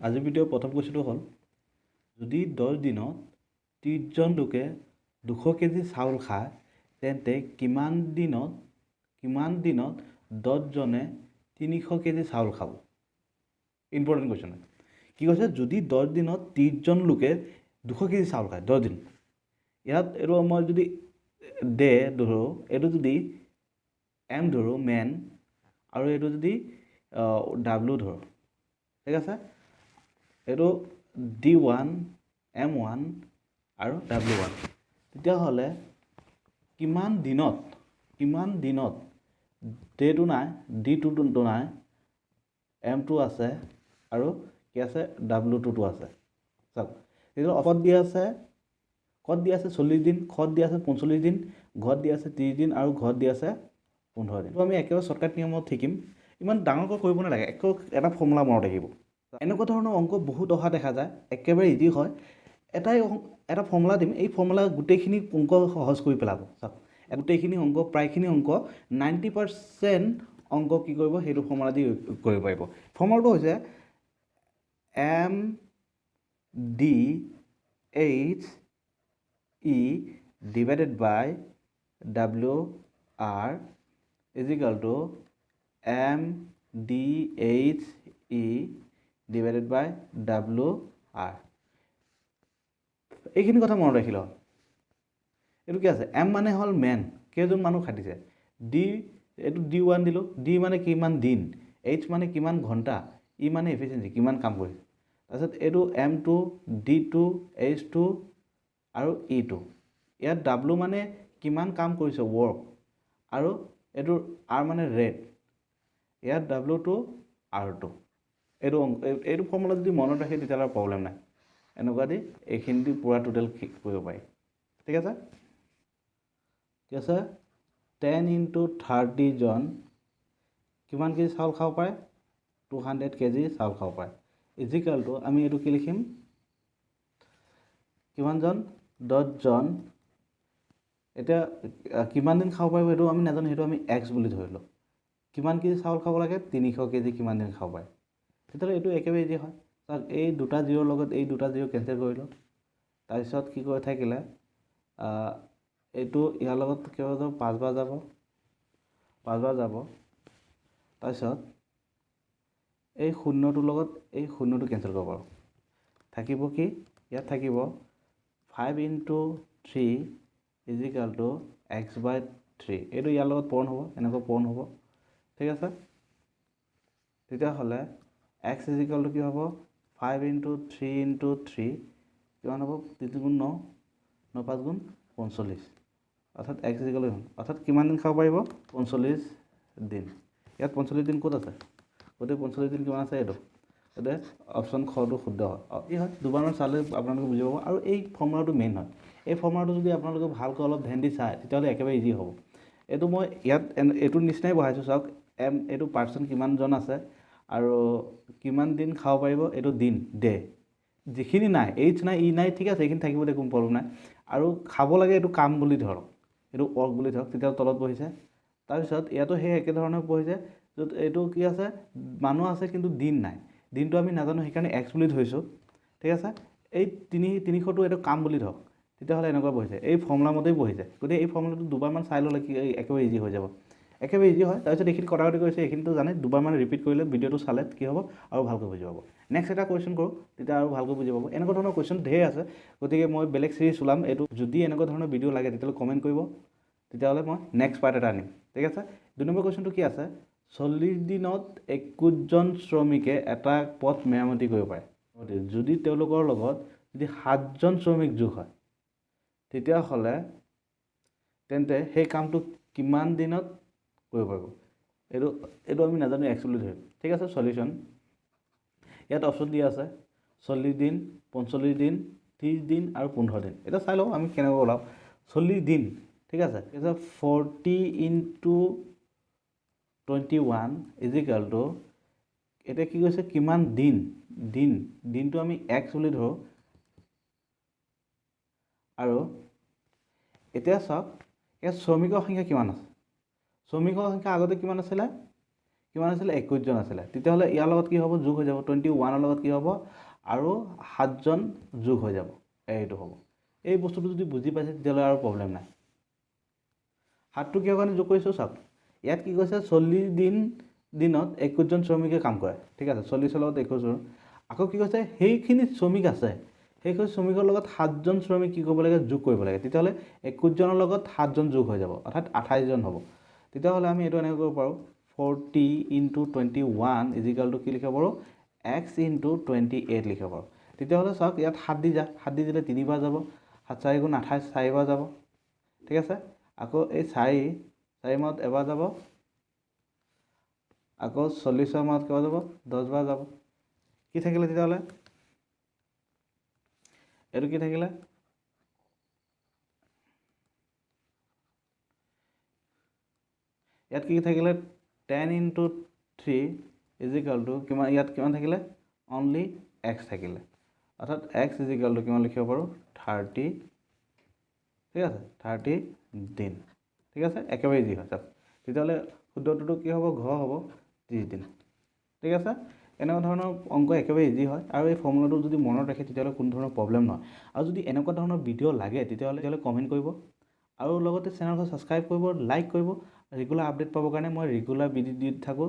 আজিৰ ভিডিঅ'ৰ প্ৰথম কুৱেশ্যনটো হ'ল, যদি 10 দিনত 30জন লোকে 200 কেজি চাউল খায়, তেন্তে কিমান দিনত 10জনে 300 কেজি চাউল খাব? ইম্পৰ্টেণ্ট কুৱেশ্যন হয়। কি কৈছে? যদি 10 দিনত 30জন লোকে 200 কেজি চাউল খায় 10 দিন, ইয়াত এইটো মই যদি ডে ধৰোঁ, এইটো যদি এম ধৰোঁ, মেন, আৰু এইটো যদি ডাব্লু ধৰোঁ, ঠিক আছে? এইটো ডি ওৱান, এম ওৱান আৰু ডাব্লু ওৱান। তেতিয়াহ'লে কিমান দিনত ডেটো নাই, ডি টুটো নাই, এম টু আছে আৰু কি আছে? ডাব্লু টুটো আছে। চাওক, তেতিয়াহ'লে অফত দিয়া আছে, কত দিয়া আছে 40 দিন, খত দিয়া আছে 45 দিন, ঘত দিয়া আছে 30 দিন আৰু ঘত দিয়া আছে 15 দিন। আমি একেবাৰে শ্বৰ্টকাট নিয়মত শিকিম। ইমান ডাঙৰকৈ কৰিব নালাগে, একো এটা ফৰ্মুলা মনত ৰাখিব। এনেকুৱা ধৰণৰ অংক বহুত অহা দেখা যায়, একেবাৰে ইজি হয়। এটাই এটা ফৰ্মুলা দিম, এই ফৰ্মুলা গোটেইখিনি অংক সহজ কৰি পেলাব। চাওক, গোটেইখিনি অংক, প্ৰায়খিনি অংক, 90% অংক কি কৰিব, সেইটো ফৰ্মুলা দি কৰিব পাৰিব। ফৰ্মুলাটো হৈছে M D H E divided by W R is equal to M D H E divided by W R। এইখিনি কথা মনত ৰাখি লওক। এইটো কি আছে? এম মানে হ'ল মেন, কেইজন মানুহ খাটিছে। ডি, এইটো ডি ওৱান দিলোঁ। ডি মানে কিমান দিন, এইচ মানে কিমান ঘণ্টা, ই মানে এফিচিয়েঞ্চি, কিমান কাম কৰিছে। তাৰপিছত এইটো M two, D two, H two আৰু ই টু। ইয়াত ডাব্লু মানে কিমান কাম কৰিছে, ৱৰ্ক, আৰু এইটো আৰ মানে ৰেট। ইয়াত ডাব্লু টু, আৰ টু। এইটো ফৰ্মুলা যদি মনত ৰাখে, তেতিয়াহ'লে প্ৰব্লেম নাই। এনেকুৱা দি এইখিনি দি পূৰা টোটেল কৰিব পাৰি। ঠিক আছে? কি আছে? 10 ইনটু 30জন কিমান কেজি চাউল খাব পাৰে? 200 কেজি চাউল খাব পাৰে। Is equal two আমি এইটো কি লিখিম? কিমানজন? 10জন। এতিয়া কিমান দিন খাব পাৰিব, সেইটো আমি নাজানো, সেইটো আমি এক্স বুলি ধৰিলোঁ। কিমান কেজি চাউল খাব লাগে? 300 কেজি। কিমান দিন খাব পাৰে? তেতিয়াহ'লে এইটো একেবাৰে ইজি হয়। চাওক, এই দুটা জিৰ'ৰ লগত এই দুটা জিৰ' কেঞ্চেল কৰিলোঁ। তাৰপিছত কি কৰি থাকিলে? এইটো ইয়াৰ লগত কিবা যাব? পাঁচবাৰ যাব, পাঁচবাৰ যাব। তাৰপিছত এই শূন্যটোৰ লগত এই শূন্যটো কেঞ্চেল কৰিব পাৰোঁ। থাকিব কি? ইয়াত থাকিব 5 into 3 is equal to x by 3। এইটো ইয়াৰ লগত পূৰণ হ'ব, এনেকৈ পূৰণ হ'ব। ঠিক আছে? তেতিয়াহ'লে এক্স is equal to কি হ'ব? 5 ইনটু 3 ইনটু 3 কিমান হ'ব? তিনি গুণ ন, ন পাঁচ গুণ 45। অৰ্থাৎ এক্স is equal to, অৰ্থাৎ কিমান দিন খাব পাৰিব? 45 দিন। ইয়াত 45 দিন ক'ত আছে? গোটেই 45 দিন কিমান আছে? এইটো গতিকে অপশ্যন খটো শুদ্ধ হয়। কি হয়, দুবাৰমান চালে আপোনালোকে বুজি পাব। আৰু এই ফৰ্মুলাটো মেইন হয়। এই ফৰ্মুলাটো যদি আপোনালোকে ভালকৈ অলপ ধ্যান দি চায়, তেতিয়াহ'লে একেবাৰে ইজি হ'ব। এইটো মই ইয়াত এইটোৰ নিচিনাই বহাইছোঁ। চাওক, এম এইটো পাৰ্চন কিমানজন আছে আৰু কিমান দিন খাব পাৰিব, এইটো দিন ডে। যিখিনি নাই, এইচ নাই, ই নাই, ঠিক আছে, এইখিনি থাকিব দে, কোনো প্ৰব্লেম নাই। আৰু খাব লাগে, এইটো কাম বুলি ধৰক, এইটো ৱৰ্ক বুলি ধৰক, তেতিয়া তলত বহিছে। তাৰপিছত ইয়াতো সেই একেধৰণে বহিছে, য'ত এইটো কি আছে? মানুহ আছে কিন্তু দিন নাই। দিনটো আমি নাজানো, সেইকাৰণে এক্স বুলি ধৰিছোঁ। ঠিক আছে? এই 300টো এইটো কাম বুলি ধৰক, তেতিয়াহ'লে এনেকুৱা বহিছে। এই ফৰ্মুলা মতেই বহিছে। গতিকে এই ফৰ্মুলাটো দুবাৰমান চাই ল'লে কি একেবাৰে ইজি হৈ যাব, একেবাৰে ইজি হয়। তাৰপিছত এইখিনি কটাকটি কৰিছে, এইখিনিতো জানে। দুবাৰমান ৰিপিট কৰিলে, ভিডিঅ'টো চালে কি হ'ব, আৰু ভালকৈ বুজি পাব। নেক্সট এটা কুৱেশ্যন কৰোঁ, তেতিয়া আৰু ভালকৈ বুজি পাব। এনেকুৱা ধৰণৰ কুৱেশ্যন ঢেৰ আছে, গতিকে মই বেলেগ চিৰিজ ওলাম। এইটো যদি এনেকুৱা ধৰণৰ ভিডিঅ' লাগে, তেতিয়াহ'লে কমেণ্ট কৰিব, তেতিয়াহ'লে মই নেক্সট পাৰ্ট এটা আনিম। ঠিক আছে? 2 নম্বৰ কুৱেশ্যনটো কি আছে? 40 দিনত 21জন শ্ৰমিকে এটা পথ মেৰামতি কৰিব পাৰে। যদি তেওঁলোকৰ লগত যদি সাতজন শ্ৰমিক যোগ হয়, তেতিয়াহ'লে তেন্তে সেই কামটো কিমান দিনত কৰিব পাৰিব? এইটো আমি নাজানো, এক্স বুলি ধৰিম। ঠিক আছে? চলিউশ্যন। ইয়াত অপশ্যন দিয়া আছে 40 দিন, 45 দিন, 30 দিন আৰু 15 দিন। এতিয়া চাই লওঁ আমি কেনেকৈ ওলাওঁ। 40 দিন, ঠিক আছে? ঠিক আছে। 40 into 21 is equal to, এতিয়া কি কৈছে? কিমান দিন? দিনটো আমি এক্স বুলি ধৰোঁ। আৰু এতিয়া চাওক, ইয়াত শ্ৰমিকৰ সংখ্যা কিমান আছে? শ্ৰমিকৰ সংখ্যা আগতে কিমান আছিলে? কিমান আছিলে? 21জন আছিলে। তেতিয়াহ'লে ইয়াৰ লগত কি হ'ব? যোগ হৈ যাব। 21ৰ লগত কি হ'ব? আৰু 7জন যোগ হৈ যাব, এইটো হ'ব। এই বস্তুটো যদি বুজি পাইছে তেতিয়াহ'লে আৰু প্ৰব্লেম নাই। 7টো কিহৰ কাৰণে যোগ কৰিছোঁ চাওক, ইয়াত কি কৈছে? 40 দিনত 21জন শ্ৰমিকে কাম কৰে, ঠিক আছে, 40ৰ লগত 21জন। আকৌ কি কৈছে? সেইখিনি শ্ৰমিক আছে, সেইখিনি শ্ৰমিকৰ লগত 7জন শ্ৰমিক কি কৰিব লাগে? যোগ কৰিব লাগে। তেতিয়াহ'লে 21জনৰ লগত 7জন যোগ হৈ যাব, অৰ্থাৎ 28জন হ'ব। তেতিয়াহ'লে আমি এইটো এনেকৈ কৰিব পাৰোঁ, 40 ইনটু 21 is equal two কি লিখিব পাৰোঁ? এক্স ইনটু 28 লিখিব পাৰোঁ। তেতিয়াহ'লে চাওক ইয়াত 7 দি যা, 7 দি দিলে তিনিবাৰ যাব, 7 4 গুণ 28 চাৰিবাৰ যাব, ঠিক আছে। আকৌ এই 4 মাহত এবাৰ যাব, আকৌ 40ৰ মাহত কেইবাৰ যাব? 10 বাৰ যাব। কি থাকিলে তেতিয়াহ'লে? এইটো কি থাকিলে? ইয়াত কি থাকিলে? 10 ইনটু 3 is equal two কিমান? ইয়াত কিমান থাকিলে? অনলি এক্স থাকিলে, অৰ্থাৎ এক্স is equal two কিমান লিখিব পাৰোঁ? 30, ঠিক আছে, 30 দিন, ঠিক আছে। একেবাৰে ইজি হয় চাওক। তেতিয়াহ'লে শুদ্ধটোতো কি হ'ব? ঘ হ'ব, 30 দিন, ঠিক আছে। এনেকুৱা ধৰণৰ অংক একেবাৰে ইজি হয় আৰু এই ফৰ্মুলাটো যদি মনত ৰাখে তেতিয়াহ'লে কোনো ধৰণৰ প্ৰব্লেম নহয়। আৰু যদি এনেকুৱা ধৰণৰ ভিডিঅ' লাগে তেতিয়াহ'লে কমেণ্ট কৰিব আৰু লগতে চেনেলখন ছাবস্ক্ৰাইব কৰিব, লাইক কৰিব। ৰেগুলাৰ আপডেট পাবৰ কাৰণে মই ৰেগুলাৰ ভিডিঅ' দি থাকোঁ।